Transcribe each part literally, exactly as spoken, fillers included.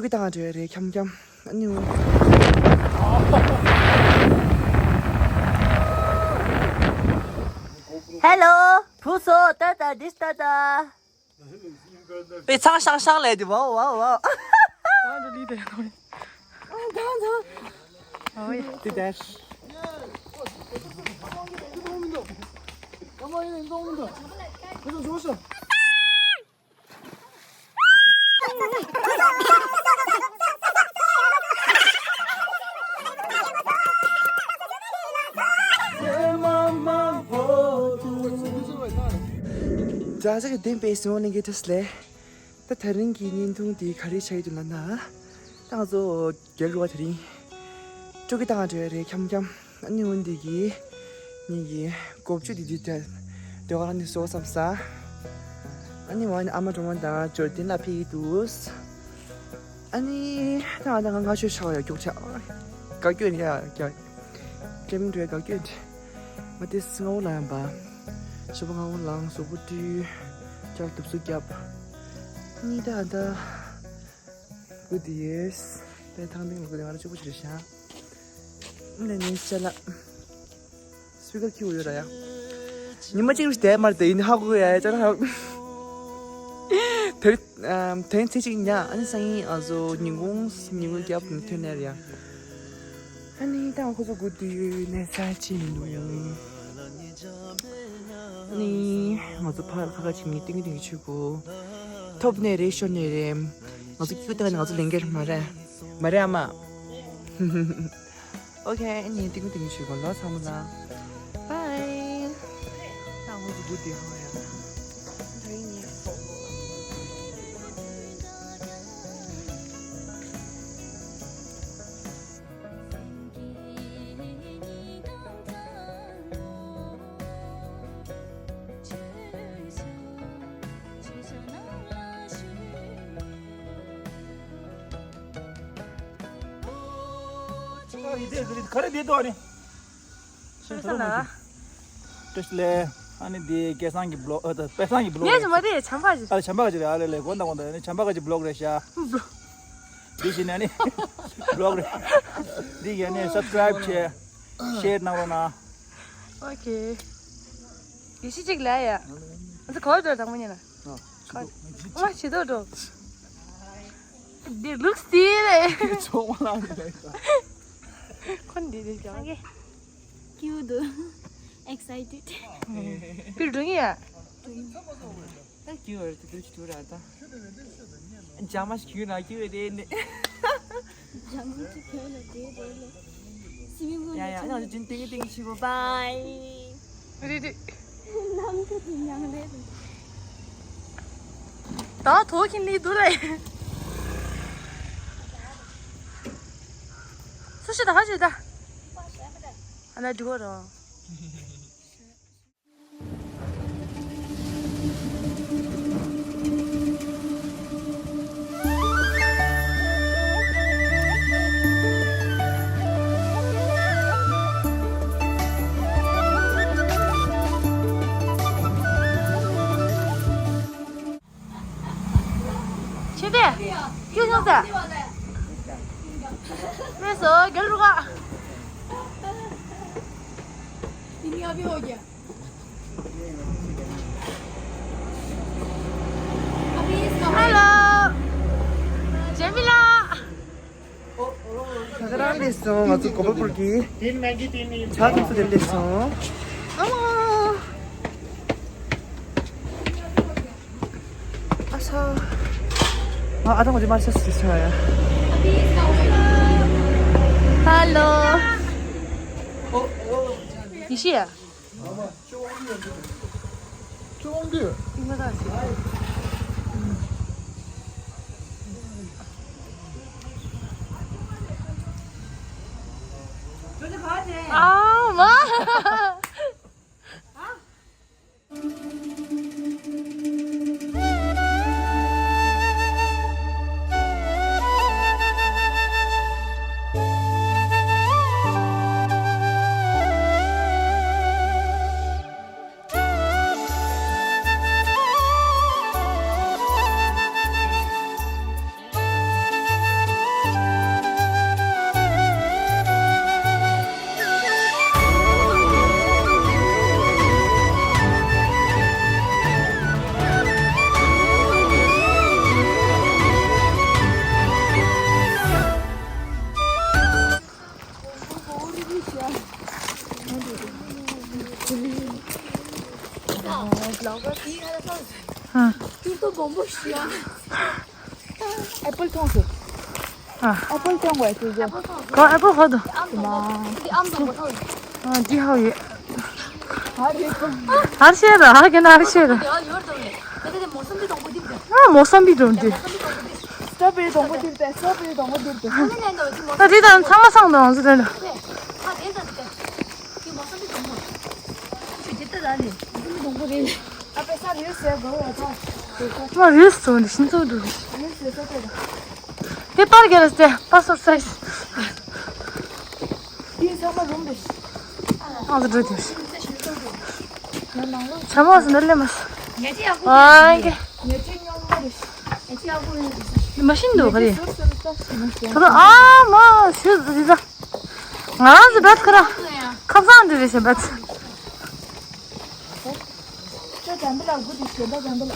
ཀི་བཏང་འདྲ་རེད་འཁྱམ་འཁྱམ། ཨ་ནི། ཧེ་ལོ། བུ་སོ་ཏ་ཏ་ཏིས་ཏ་ཏ། པེ་ཚང་ཤང་ཤང་ལས་དེ་ཝའོ་ཝའོ་ཝའོ། ཨ་འགྲོ་ལི་དེ་ཡང་ཏི་དར། ཇ་ཟེར་གི་བདེན་པའི་སོང་ནས་གི་ཏེས་ལེ། ད་དེ་རིང་གི་བརྙན་ཐུང་འདི་ག་རེ་ཆགས་ཡོད་འདུག་ལབ་ན། ད་ང་ཚོ་རྒྱལ་རུ་བ་དེ་རིང་སྤྲོ་སྐྱིད་བཏང་འདྲ་རེད་འཁྱམ་འཁྱམ། ཨ་ནི་འོན་འདི་གི་ངེད་ཀྱི་གོ་བཅུ་འདི་འདི་དེ་ཟློས་གར་ནས་བཟོ་བསམ་ས། ཨ་ནི་འོན་ཨ་མ་གྲོ་མོ་དང་འབྱོར་ལྡན་ལ་ཕེབས་ཀྱི་འདུག་ཨ་ནི་ད་ང་ད་ང་ང་ཆོས་ཤོར་ཡ་མགྱོགས་ཆགས། དགའ་སྐྱོ་ཡ་ཡ། ཀེམ་འགྲོ་ཡ་དགའ་སྐྱོ་འདྲ། ང་དེ་སྔ་བོ་ལ་ཡང་པ། ཞོགས་པ་སྔ་བོ་ལངས་གཟུགས་པོ་བཀྲུས། ཅག་དུབ་སུ་བརྒྱབ། ཨ་ནི་ད་ད། Good years. དེ་ཐང་ཐིང་ལ་གོ་དེ་ང་རང་གཅིག་པུ་ཞིག་རེད་ཤག་ནས་ནས་ཅ་ལག་སྤི་ཀར་ཁྱེར་ཡོད་ར་ཡ། ཉི་མ་གཅིག་རུ་བསྡད་མར་དེ་ཡིན་ཧ་གོ་ཡ་ཡ་ཅ་ལག་ཧ། དེ་རིང་ཚེས་གཅིག་ཉ་ཨ་ནི་སང་ཉིན་ཨ་ཟོ་ཉིན་གུང་ཉིན་གུང་རྒྱབ་ནས་ཐོན་ནས་ར་ཡ། ཨ་ནི་ད་ང་ཁོ་ཚོ་Good year་ནས་ས་ཅི་མི་འདུག་ནི་ང་ཚོ་ཕར་ཁ་ཁ་ཅིག་ནི་ཏིང་ཏིང་ཆུ་གོ། ཐོབ་ནས་རེད་ཤོར་ནས་རེད། ང་ཚོ་ཀྱུ་ཏང་ནས་ང་ཚོ་ལེན་གྱི་མ་རེད། མ་རེད་ཨ་མ། ཨོ་ཁེ་ཨ་ནི་ཏིང་ཏིང་ཆུ་གོ་ལོ་ཚང་མ་ལ། Bye། ད་ང་ཚོ་གུ་དེ་ཧང་ཡ། ཨ་ཡི་དེ་ག་རེ་དེ་ཏོ་ཨ་ནི། ཤེས་ཚར་ལ། ཏེས་ལེ། ཨ་ནི་དེ་སྐལ་བཟང་གི་བི་ལོག་ཨ་ད་དཔལ་བཟང་གི་བི་ལོག་ངས་རེད། ཅི་མ་དེ་བྱམས་པ་ཞིག་ཨ་བྱམས་པ་ག་ཅི་རེད་ཨ་ལེ་ལེ་གོ་ད་གོ་ད་ཨ་ནི་བྱམས་པ་ག་ཅི་བི་ལོག་རེད་ཤག་དེ་བཞིན་ཨ་ནི་བི་ལོག་རེད། འདི་ཡ་ནི་སབ་སི་ཀ་རེབ་བྱས། ཤེར་གནང་རོགས་གནང་། ཨོ་ཁེ། ཡེ་ཤེས་གཅིག་ལ་ཡ། ང་ཚོ་ག་བར་འགྲོ་དང་པོ་ཉིད་ལ། ཨ་ཅི་ཐོག་ཨ་ཅི་ཐོག་འགྲོ། འདི་ལུག་སི་རེད། ཚོགས་མ་ལ་རེད། ཁོ་འདི་འདི་ཀྱང་། ཀིའུ་དུ། Excited། པིར་འགྲོ་ངེས་ཡ། ད་ཀིའུ་རེད་དུ་དུ་ཅི་དུ་ར་ད། ཇ་མ་ཞིག་ཁྱུ་ན་ཁྱུ་རེད་ནི། ཇ་མ་ཅིག་ཁྱོད་ལ་དེ་རེད་ལེ། སི་མི་བུ་ཡ་ཡ་ང་ཚོ་ཅུན་ཏིང་ཏིང་ཆི་བོ་བའི། རེད་རེད། ནམ་ཁུ་དེ་མྱང་རེད། ད་ཐོག་ཁྱིམ་ལི་དུ་རེད། སུ་ཞིག་ད་ཧ་ཞིག་ད། ཨ་ན་འགྲིག་གོ་རོ། ཆེ་དེ། ཁྱོད་སོང་ཟེར། མེད་སོ་རྒྱལ་རུ་ག Hello། ཇེ་མི་ལགས། ད་ག་རང་སླེབས་སོང་ང་ཚོ་གོ་པལ་པུར་གྱི་ཇ་ཁང་ཚོ་དེ་སླེབས་སོང་། ཨ་མ། ཨ་ས། ཨ་ཨ་ད་ང་ཚོ་མར་ས་སི་ས་ཡ། Hello། ཡེ་ཤེས་ཡ། ཨ་མ། ལག་པ་དེའི་ཁ་ལ་ཐོག་ཨ། ཏུར་ཏོ་སྦོམ་པོ་ཞིག་ཨ། ཨེ་པལ་མཐོང་སོང་། ཨ། ཨེ་པལ་མཐོང་བས་དུས་ཚོད། ག་ཨེ་པལ་ཧོ་དུ། ཨ་འདི་ཧ་ཡོད། ཨར་ཤེ་ར་ཧ་གེ་ན་ཨར་ཤེ་ར། ཨ་མོ་སམ་པི་དང་པོ་འདི། སྟོ་པེ་དང་པོ་འདི་པེ་སྟོ་པེ་དང་པོ་འདི་པེ། ད་འདི་དང་ཚང་མ་སང་དང་ཟེར་དེ་འདྲ། ཨ་པེ་ས་རིལ་སི་ཟེར་གོ་ཡ་ད། ང་རིལ་སི་བཙོང་ནི་ཤིན་ཙོ་འདུག་རིལ་སི་ཟེར་ས་ཏེ་ད། དེ་པར་རྒྱག་ལ་སྟེ་པ་སོར་སའི་ཟི། དེ་ཚང་མ་རུམ་རེད། ཨང་ཟེར་འགྲོ་དེ། ང་ནང་ལོགས། ཆ་མོ་ཟེར་འདི་ལེ་མ་ཟེར། ཉལ་ཁྲི་ཡག་པོ་ཨ་ཡིན། ཀེ། ཉལ་ཁྲི་སྙོམས་པོ་རེད། ཉལ་ཁྲི་ཡག་པོ་ཡོད་རེད། མ་ཤིན་འདུག་ག་རེ། ཉལ་ཁྲི་ཟུར་ཟུར་ལ་ལྟ་ཞིག་མ་ཤེས། ད་ཨ་མ་ཤི་ཟི་ཟ། ང་རང་ཚོ་བེད་ཁ་ར། ཁབ་བཟང་འདི་རེད་ཞེས་བེད། ཁྱོད་འཇམ་པོ་ལ་སྒུག་དེ་ཞེ་ད་འཇམ་པོ་ལ།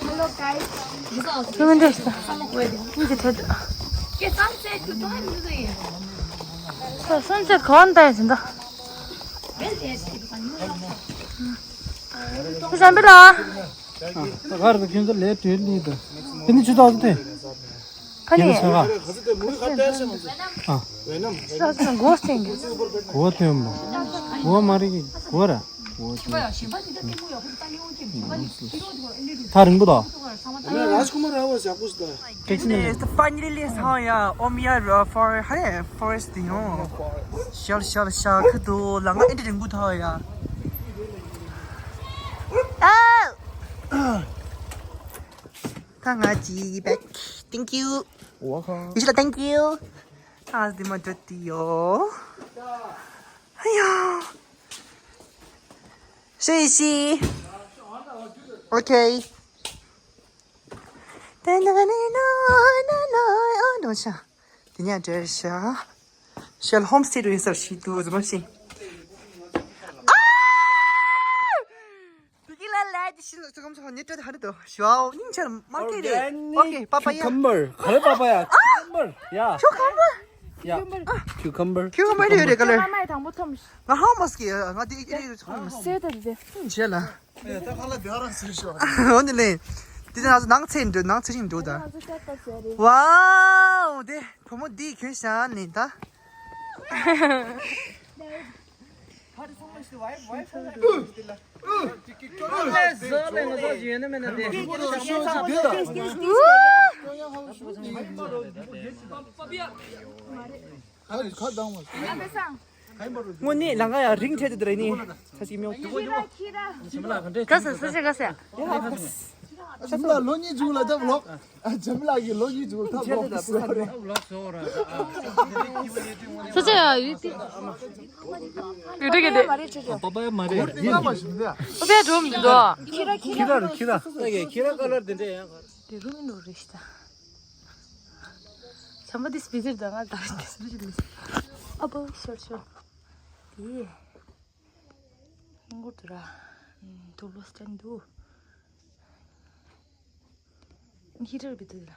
Hello guys. ཁྱོད་མི་འདྲ་ཞིག་ད། ཁྱོད་ཀྱི་ཐད། ཀྱེ་སན་སེ་ཊི་ཏུ་ཏོ་ཧ་མི་ཏུ་ཡིན། སན་སེ་ཊི་གོན་ཏེ་ཞིག་ད། ཁྱོད་འཇམ་པོ་ལ། ཨ། ད་གར་དུ་ཁྱོད་ཚོ་ལས་དུས་ལི་དུ། དེ་ནི་ཇུ་ཏོག་དེ། ཁ་ནི། ཁྱེད་ཚོ་ཨ། ཨ། ས་ས་གོ་སྟེང་གི། གོ་ཐོན་པོ། གོ་མ་རིག་གོ་ར། གོ་ཐོན། ཐག་རིང་པོ་དང་། ཕ་ནི་ལེ་ཕ་ནི་ལེ་སང་ཡ་ཨོམ་ཡ་ར་ཕོ་རེ་ཧ་རེ་ཕོ་རེ་སི་ཏི་ཡོང་། ཤལ་ཤལ་ཤལ་ཁ་དུ་ལ་ང་ཨེ་འདྲ་རིང་པོ་ཐག་ཡ། ཨ། ད་ང་ཅི་བེག། Thank you. Welcome. ཡེ་ཤེས་ལ་thank you. ཨ་དེ་མ་འགྲོ་དེ་ཡོ། ཨ་ཡོ། ཤེས་ཤེས། Okay. ད་ན་ན་ན་ན་ན་ཨ་འགྲོ་ཤ། དེ་ཉག་འདྲ་ཤ། ཤལ་ཧོམ་སི་ཊེ་ཡིན་ས་ཞིག་འདུག་ཟེར་མ་ཤེས། ཨ། དེ་གི་ལ་ལ་དེ་ཤི་ཚོ་ཁམ་ཚོ་ནི་ཏྲ་ཧ་རི་དོ་ཤོའོ་ཉིང་ཆར་མར་ཀེ་ཊི་རེད། ཨོར་གེ་ནིག་ཨོ་ཀེ་པ་པ་ཡ། ཁུ་ཁམ་བར། ག་རེ་པ་པ་ཡ། ཨ། ཁུ་ཁམ་བར། ཡ། ཁུ་ཁམ་བར། ཁུ་ཁམ་བར་ཡོད་རེད་ག་ལེར། ང་མ་ཡི་དང་པོ་ཐོམ། ང་ཧ་མ་སི་ཀི་ང་དེ་ཨེ་རེད་ཧ་མ་སི། སེ་ད་དེ། ཤེས་ལ། ཨེ་ད་ཁ་ལ་དེ་རང་སེ་ཤོ། འོ་ནི་ལེ། དེ་ནང་ནང་ཚེ་འགྲོ་ནང་ཚེ་རིང་འགྲོ་ད། ང་ཚོ་ཏག་ཏག་ཟེར་རེད། ཝའོ་དེ་བུ་མོ་འདི་གྱོན་ཤག་ནི་ད། དངོས་གནས་ལང་ཀ་ཡང་རིང་ཐལ་དུ་རེད་ནི། ཚ་ཞིག་མིའུ། ག་ས་ས་ཞིག་ག་ས། ཞིམ་ལ་ལོ་གཉིས་བྱུང་ལ་ད་ལོག་ཨ་ཇམ་ལགས་ཀྱི་ལོ་གཉིས་བྱུང་ཐབས་ལོག་ཟེར་བ་རེད། ས་ཆ་ཡ་ཡུལ་ཏི། ཡུལ་ཏི་གི་ཏི། པ་པ་ཡ་མ་རེད། ཁྱི་ར་ཁྱི་ར། ཨོ་ཕའི་འགྲོ་མི་འདུག་ཁྱི་ར་ཁྱི་ར་ཁྱི་ར། ཁྱི་ར་ཁ་ལར་དེ་འདྲ་ཡང་། དེ་རུ་མི་འགྲོ་རེད་ཤི་ད། བྱམས་པ་འདི་སྤི་ཟིར་དང་ང་དང་དེ་སྤི་ཟིར་ལི། ཨ་པོ་ཤོར་ཤོར། དེ། ཧིང་གུར་དུ་ར། དུ་ལོ་སྟན་དུ། ཧི་ཊར་བི་དུ་ར།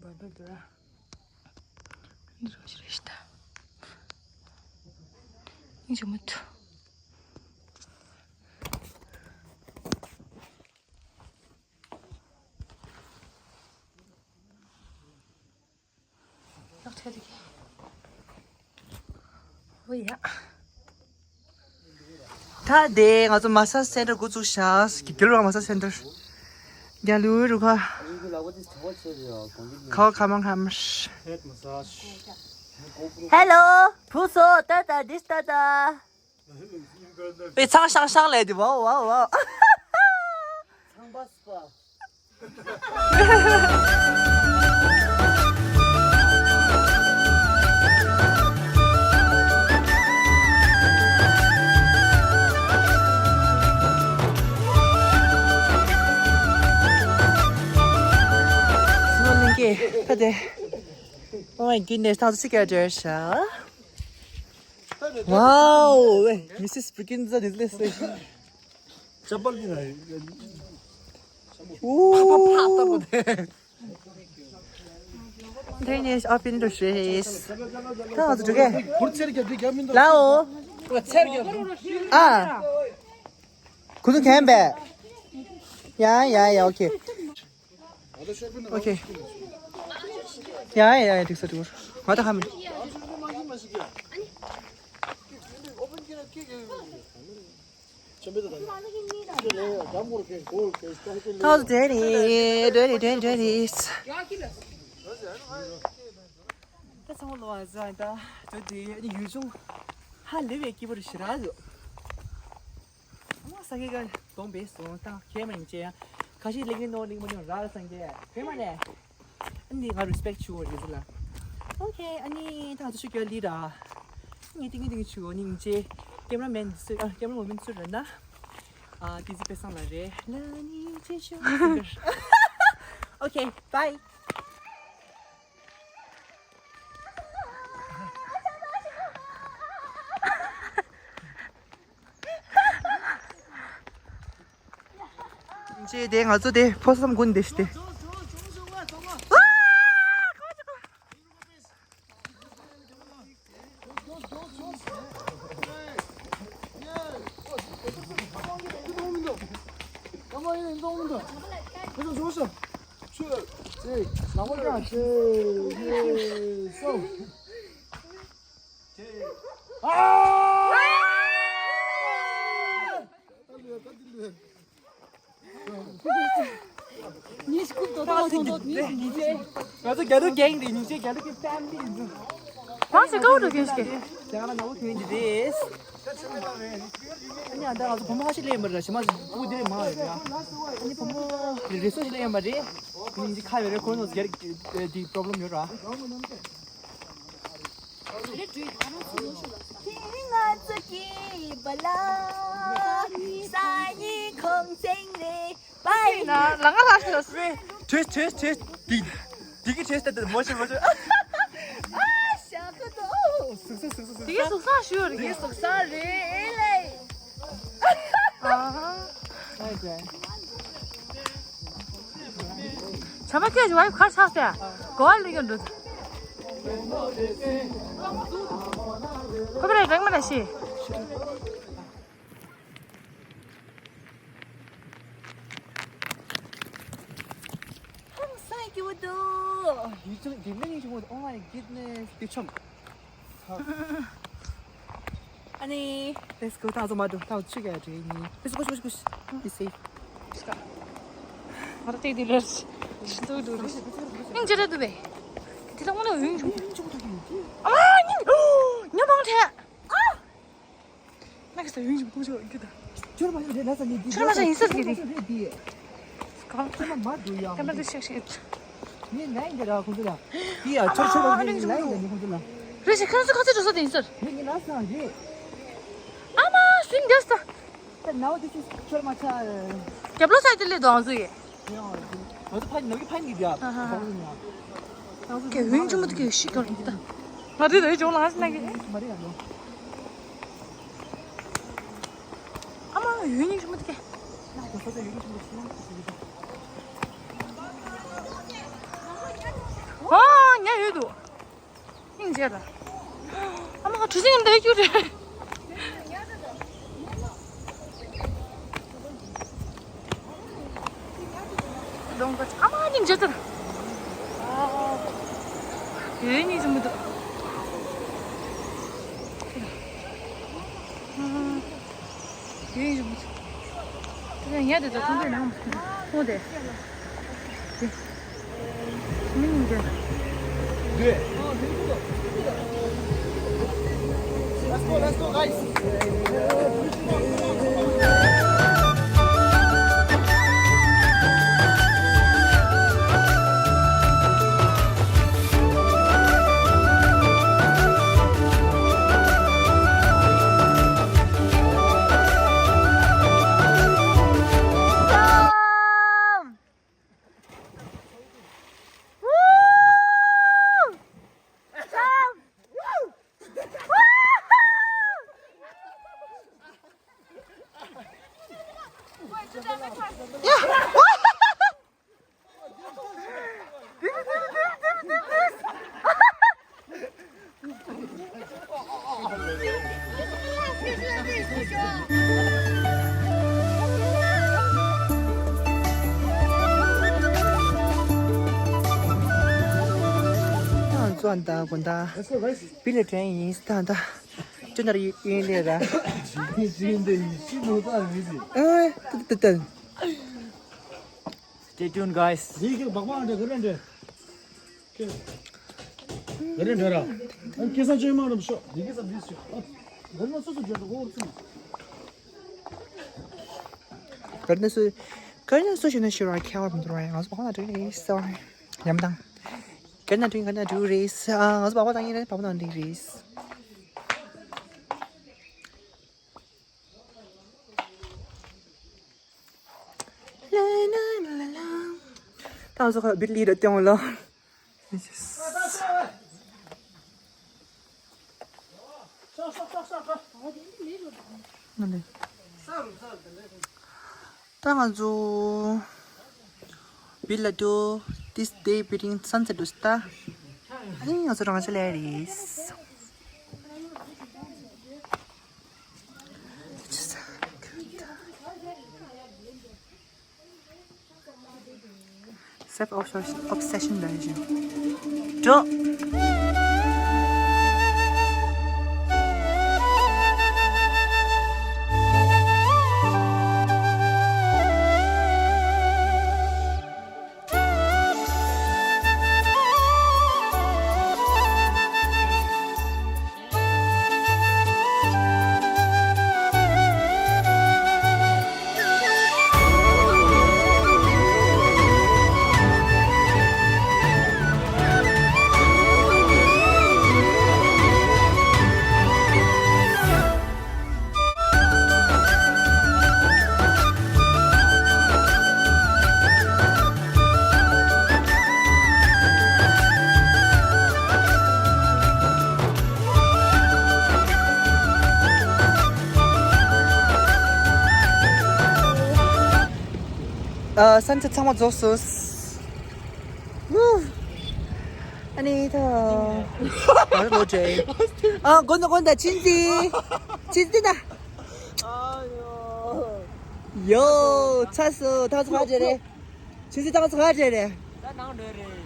བར་བར་དུ་ར། འདི་རུ་ཤི་རེ་ཤི་ད། ཡིན་ཞུ་མི་ཐུ། ལག་ཁྲེལ་རེད། ཨོ་ཡ། ད་དེ་ང་ཚོ་མ་སཱ་ཇི་སེན་ཊར་འགོ་བཙུགས་ཤག་གི་རྒྱུ་རུ་མ་སཱ་ཇི་སེན་ཊར། རྒྱ་ལུའི་རུ་ཁ། ཁའོ་ཁ་མང་ཁ་མར། ཧེ་ལོ། བུ་སོ་ཏ་ཏ་དིས་ཏ་ཏ། པེ་ཚང་ཤང་ཤང་ལས་དེ་ཝའོ་ཝའོ་ཝའོ། ཚང་པ་སུ་པ། Oh my goodness, ད་ཚོ་སི་ཀེ་ཏེར་ཤ། Wow, Missus Perkins is listening. चप्पल भी नहीं। ओ। पापा, पापा, पापा। Tennis open to streets. ད་ང་ཚོ་འགྲོ་གི། ལའོ། ཨ། ཁུ་ཚུར་གན་པས། ཡ་ཡ་ཡ། ཨོ་ཁེ། ཨོ་ཁེ། ཡ་ཡ་ཡ། འགྲིག་སོང་འགྲིག་སོང་། ང་ད་ཧ་མི། How's Danny? Danny, Danny, Danny. ད་ཚང་མ་ལོ་ཨ་ཟ་ད་ད་དེ་ནི་ཡུལ་ལྗོངས་ཧ་ལས་པའི་སྐྱིད་པོ་རེད་ཤི་ར་ཟོ། ཨ་མ་ས་ཁའི་ཀ་གདོང་བས་སོང་ད་ཁྱེད་མ་ཡིན་ཅེ་ཡ། ཁ་ཤས་ལེགས་ནི་ནོ་ལེགས་མ་ནི་ར་ལ་སང་ཀྱེ་ཁྱེད་མ་ནས། ཨ་ནི་ང་རེ་སི་པེག་ཆུ་བོ་རེད་ཟེར་ལ། ཨོ་ཁེ། ཨ་ནི་ད་ང་ཚོ་ཆུ་རྒྱལ་ལི་ར། ངས་ཏིང་ངེ་ཏིང་ངེ་ཆུ་བོ་ནི་ངེ་ཅེ། ཀེམ་ར་མེན་སུ་ཨ། ཀེམ་ར་བོ་མེན་སུ་ར་ན། ཨ། ཏི་ཙི་པེ་སང་ལ་རེ་ལ་ནི་ཅེ་ཆུ། ཨོ་ཁེ། བའི། ཅེ་དེ་ང་ཚོ་དེ་ཕོ་སམ་དགུན་དེ་ཤི་དེ། ང་ཚོ་རྒྱ་རུ་གེང་དེ་ཉིན་ཤས་རྒྱ་རུ་གི་ཕེམ་ལི་ཡིན། ཁོང་ཚོ་ཀའོ་རུ་གེང་ཞིག་གི། ང་ལ་ནོ་ཐོན་གྱི་རེད། ཨ་ནི་ཨ་ད་ང་ཚོ་བུ་མོ་ཧ་ཤི་ལེན་པ་རེད། ཞི་མ་བུ་དེ་རེད་མ་རེད། ཨ་ནི་བུ་མོ་རེ་སོ་ཞིག་ལེན་པ་རེད། ཉིན་གཅིག་ཁ་བའི་རེ་ཁོ་ནོ་རྒྱ་རུ་དེ་པོ་རོབ་ལེམ་ཡོད་ར། ང་ཚོ་གི་བ་ལ་ས་ཉི་ཁོང་ཚེང་རེ་པའི་ན་ལ་ང་ལ་ཤི་ལ་སི། ཁྲེས་ཁྲེས་ཁྲེས། དི་དི་གི་ཁྲེས་ཏེ་མོ་ཤི་མོ་ཤི། ཨ་ཤ་ཁ་དོ། སུག་སུག་སུག་སུག་སུག་དི་གི་སུག་སང་ཞུ་རེད། དི་གི་སུག་སང་རེད་ལེ། ཨ་ཧ། ཨ་ཀེ། བྱ་མ་སྐད་ཅིག་བ་ཡི་ཁར་ཆགས་ཏེ། གོ་བ་ལི་ག་འགྲོ། ཁོ་པ་རེ་རེག་མ་རེ་ཤི། ཧང་སང་སྐྱིད་པོ་འདུག་ཡུལ་ལྗོངས་འདི་འདྲ་ཡིན་བྱུང་བ། Oh my goodness. དེ་ཆོམ། ཨ་ནི། Let's go. ད་ཚོ་མ་འགྲོ། ད་ཆུ་ག་རེ་ནི། Let's go, go, go, go. Be safe. ང་ར་ཏེ་དེ་ལེར་ཤི་འདུག་འདུག་རེད། སྙིང་རྗེ་རེད་འདུག་པས། དེ་ལ་དངོས་གནས་འོན་ཆུང་། ཨ་མ་སྙིང་། ཉ་མང་ཁྲེ། ཨ། ང་གི་ས་ཡུན་ཞིག་ཀུ་ཅོ་གི་ད། ཁྱོད་མ་ཡིན་རེད་ལ་ས་ནི་འདི། ཁྱོད་མ་ས་ཡིན་ས་གི་རེད། འདི། གང་། ཁྱོད་མ་མ་འདུག་ཡ། ཀེམ་ར་འདི་ཤེག་ཤེག། ནི་ལན་འདི་ར་ཁོང་ཚོ་ལ། འདི་ཡ་ཁྱོད་ཁྱོད་མ་ནི་ལན་འདི་ནི་ཁོང་ཚོ་ལ། རེད་ཤེག་ཁྱོད་ཚོ་ཁ་ཚོད་འགྲོ་ས་དེ་ཡིན་ས། ནི་ངི་ལ་ས་རེད། ཨ་མ་སིང་རྒྱ་ས། But now this is ཁྱོད་མ་ཆ། རྒྱབ་ལོ་ས་དེ་ལས་དོང་ཟུ་ཡེ། ང་ཚོ་ཕན་ནག་གི་ཕན་གི་རྒྱབ། ཧ་ཧ་ཧ། ཁྱེད་ཡུན་ཆུང་མོ་དེ་གས་ཤི་གར་འདུག་ད། ང་རེ་རེ་ཅུང་ལངས་ན་གི། ཨ་མ་ཡུན་ཆུང་མོ་དེ་གས། ཨ་ཉལ་ཡོད་འདུག་སྙིང་རྗེ་ལ། ཨ་མ་གྲུ་གཟིངས་འདི་རྒྱུ་རེད། གདོང་པ་ཨ་མ་སྙིང་རྗེ་ལྟར། ཡོད་སྙིང་རྗེ་མི་འདུག་ཡོད་སྙིང་རྗེ་མི་འདུག་དེ་ཡང་ཉལ་དེ་ཚོ་ཁོང་ཚོའི་ནང་ཁོང་དེ། དེ། མི་གཉིས་དེ། Let's go, let's go, guys. ད་དགོན་བདག་བི་ལ་དྲན་ཡིན་ད་ད་ཅོ་ནར་ཡིན་ལེ་ར། ཨ་ཏི་ཏི་ཏི། Stay tuned, guys. ག་རེ་སུ་ག་རེ་སུ་ཞིག་ན་ཤི་ར་ཁྱེར་བ་མི་འདུག་ར། ང་ཚོ་བག་ལ་འགྲིག་རེད་སོ། ཡམ་དང་། ག་རེ་ན་འགྲིག་ག་རེ་ན་འགྲིག་རེད་ཨ། ང་ཚོ་བག་པ་བཏང་ཡིན་རེད། བག་པ་བཏང་འགྲིག་རེད། ལ་ལ་ལ་ལ། ད་ང་ཚོ་ཁ་བི་ལི་ར་ཏེ་ལ། ད་ང་ཚོ་བི་ལ་དུ། This day building sunset to star. ཨ་ནི་ང་ཚོ་རང་ཆ་ལས་རེད། Self obsession version. འགྲོ། ཨ། སན་སེཊ་ཚང་མ་རྫོགས་སོང་། ཨ་ནི་ད། ཨ་ལོ་ཇེ། ཨ་དགོན་དང་དགོན་དང་ཆིན་ཙི། ཆིན་ཙི་ད། ཡོ། ཚ་སོ་ད་ཚ་ཇེ་རེད། ཆུ་ཚོད་ཏང་ཚོ་ག་རེ་རེད། ད་ནང་འགྲོ་རེད།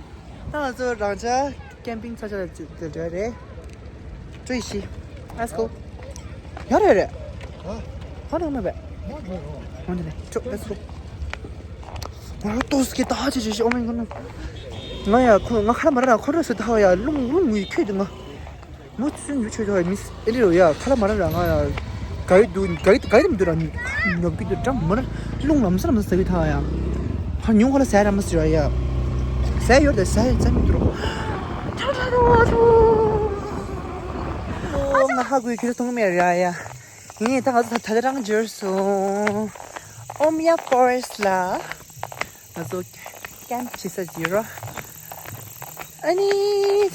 ད་ང་ཚོ་རང་ཅག་ཀེམ་པིང་ཚ་ཅག་ལ་འགྲོ་རེད། བཀྲ་ཤིས། Let's go. ཡ་རེད་རེད། ཧ། ཧ་ནང་མ་བས། ཧ་འདི་ནས་ཆོ། Let's go. ང་ལ་ཏོག་སི་ཀི་ད་ཧ་ཅི་ཅི་ཤི། Oh my god. ང་ཡ་ཁོ་ང་ཁ་ལ་མ་ར་ཁོ་ར་སུ་ད་ཧ་ཡ་རླུང་རླུང་ངུས་ཁྱོད་དུ་ང་། མུ་ཚུན་ཡུ་ཆོས་ཐོག་མིས་ཨེ་རི་རོ་ཡ་ཁ་ལ་མ་ར་ར་ང་ཡ་ག་ཡི་འདུག་ག་ཡི་ག་ཡི་མི་འདུག་ར་ཉོབ་ཀྱི་འདུག་འགྲམ་མ་ར་རླུང་ལམ་སེ་ལམ་སེ་ཟ་གི་ཐག་ཡ་ཧ་ཉུང་ཁ་ལ་ཟ་ར་མ་ཟ་ཡ་ཟ་ཡོད་ད་ཟ་ཡ་ཟ་མི་འདུག་རོ་ཁྲ་ཁྲ་རོ་ཨ་ཆོ། ཨོ་ང་ཧ་གོ་ཁྱོད་མཐོང་མེད་ར་ཡ། ངས་ད་ང་ཚོ་ད་ད་རང་འབྱོར་སོང་། ཨོམ་ཡ་ཕོ་རེ་སི་ལ་ང་ཚོ་ཀེམ་བྱེད་ས་ཟེར་རོ། ཨ་ནི།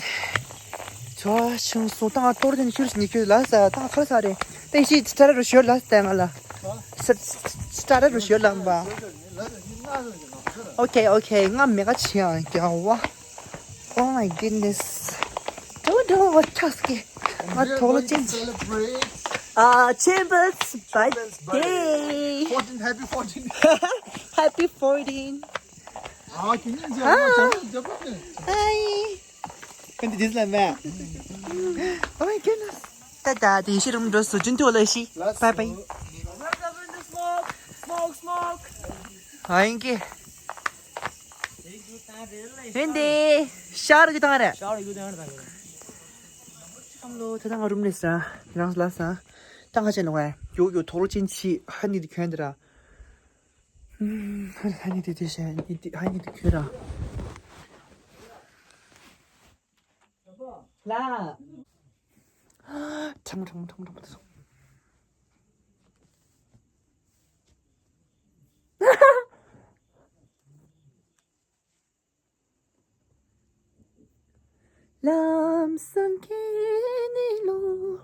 ཚོ་ཆུང་སོང་ཏང་ཏོར་དེ་ནི་ཤུར་ནི་ཁྱོད་ལ་ས་ཏང་ཁར་ས་རེ། ཏེ་ཤི་ཅི་ཏྲ་ར་རུ་ཤོར་ལ་ས་ཏེ་ང་ལ། ས་ཅི་ཏྲ་ར་རུ་ཤོར་ལ་བ། Okay, okay. ང་མེ་ག་ཆི་ཡང་རྒྱ་བ། Oh my goodness. དྲོ་དྲོ་བ་ཁྲག་སྐྱེ། ང་ཐོག་ལོ་ཅན། ཨ་ཆེན་པོ་བར་ཐི་ཌེ། Fourteen, happy fourteen. Happy fourteen. ཨ་ཁྱེད་ཉིད་ཀྱི་ཨ་ཅང་ལ་རྒྱབ་ལ་ནས། Hi. ཀན་ཏི་དིས་ལ་མེ། Oh my goodness. ད་ད་དེ་ཤི་རུམ་འགྲོ་སུ་ཅུན་ཏུ་ལ་ཤི། Bye bye. Smoke, smoke, smoke. ཧ་ཡིན་གི། རེད་འདི། ཤར་གི་ཐང་རེད། ཤར་གི་ཐང་རེད། ཁམ་ལོ་ད་ད་ང་རུམ་ནས་ས། རང་ལ་ས། ད་ང་ཅན་ལོ་ཡོ་ཡོ་ཐོག་ལོ་ཅན་ཆི་ཧ་ནི་དི་ཁྱོན་དི་ར། ཧ་ནི་དི་དི་ཤ་ནི་དི་ཧ་ནི་དི་ཁྱོད་ར། ལ། ཁྲང་ཁྲང་ཁྲང་ཁྲང་། ལམ་སང་ཁེ་ནི་ལོ།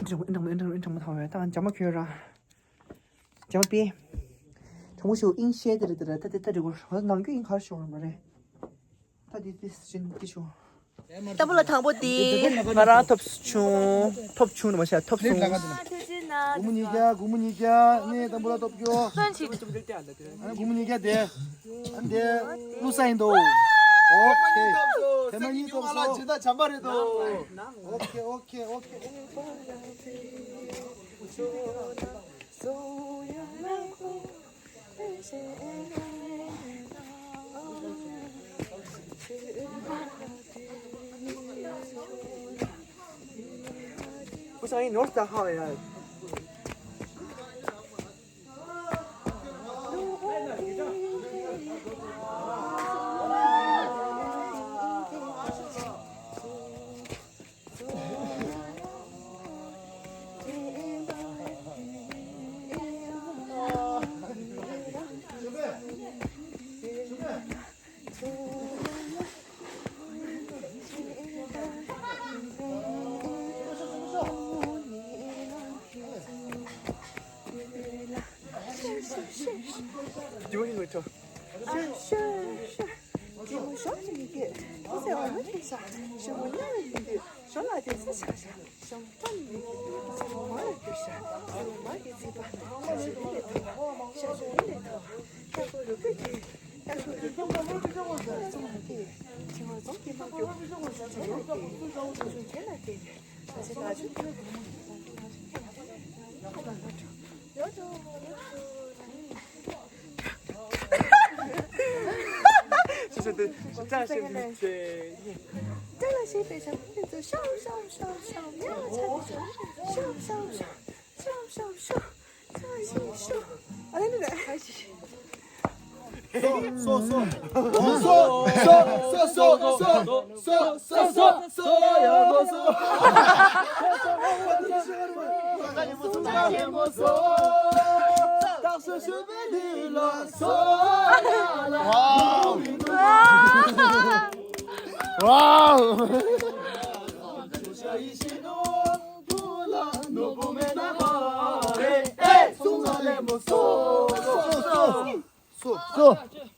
འགྲིག་མོ་འགྲིག་མོ་འགྲིག་མོ་འགྲིག་མོ་ཐང་བས་ད་འཇམ་མ་ཁྱོད་ར། འཇམ་མ་པི། གྲོགས་མོ་ཞུ་ཨིན་ཤེ་དེ་རེད་དེ་རེད་ད་དེ་ད་འགྲིག་གོ་ནང་རྒྱུ་ཨིན་གར་ཤོར་མ་རེད། ད་དེ་དེ་སུ་ཅན་དེ་ཤོ། ཏམ་བུ་ལ་དང་པོ་དེ་ང་རང་ཐོབ་བྱུང་། ཐོབ་བྱུང་ནི་མ་བྱ་ཐོབ་སོང་། སྒོར་མོ་ཉིས་བརྒྱ། སྒོར་མོ་ཉིས་བརྒྱ་ནས་ཏམ་བུ་ལ་ཐོབ་རྒྱུ། ཨ་ནི་སྒོར་མོ་ཉིས་བརྒྱ་དེ། ཨ་ནི་དེ་བླུག་ས་ཡིན་དོ། ཨོ་ཁེ། ཐེངས་མ་གཉིས་ཐོབ་སོང་། ཐེངས་མ་གཉིས་ཐོབ་སོང་། ཨོ་ཁེ་ཨོ་ཁེ་ཨོ་ཁེ། སོ།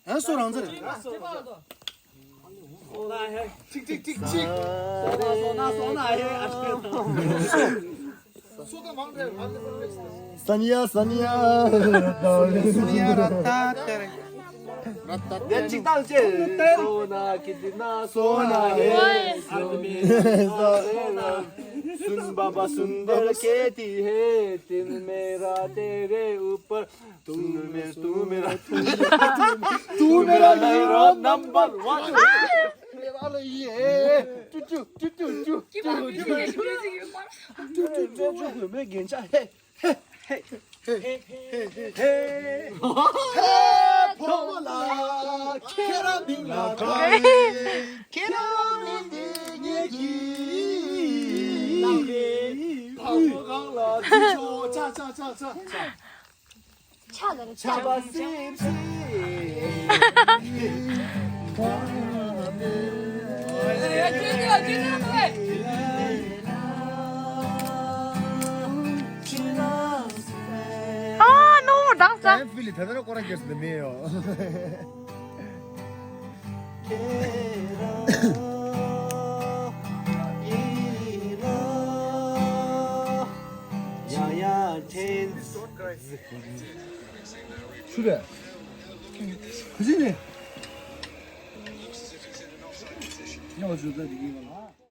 ཨ་སོ་རང་ཚར། ཅིག་ཅིག་ཅིག་ཅིག་ས་ནི་ཡ། ས་ནི་ཡ། ས་ནི་ཡ། ར་ཏ་ཏེ་རེ། ར་ཏ་ཏེ་རེ། ཅིག་ཏང་ཅེ། सोना कितना सोना है। सुन बाबा सुंदर कहती है, दिल मेरा तेरे ऊपर। तू मेरा, तू मेरा, तू मेरा, तू मेरा हीरो नंबर वन। मेरा ये। Two, two, two, two, two. Two, two, two, two, मैं गेंजा है। हे, हे, हे, हे, हे। हे, भोला, खेरा बिंगला काई। खेरा निंदे ये की। भोला, चा, चा, चा, चा, चा। ཆ་ལ་ཆ་བ་སིབ་སིབ། ཨ་ནོ་ཌང་སི་ཌང་སི། ཨེ་ཕི་ལི་ད་ལྟ་ར་སྐོར་ར་རྒྱབ་སི་མེད་ཡོ། ཆུ་རེད། ག་ཅི་ནས། ཉོ་ཆུ་ད་འདི་གི་ག་ལ།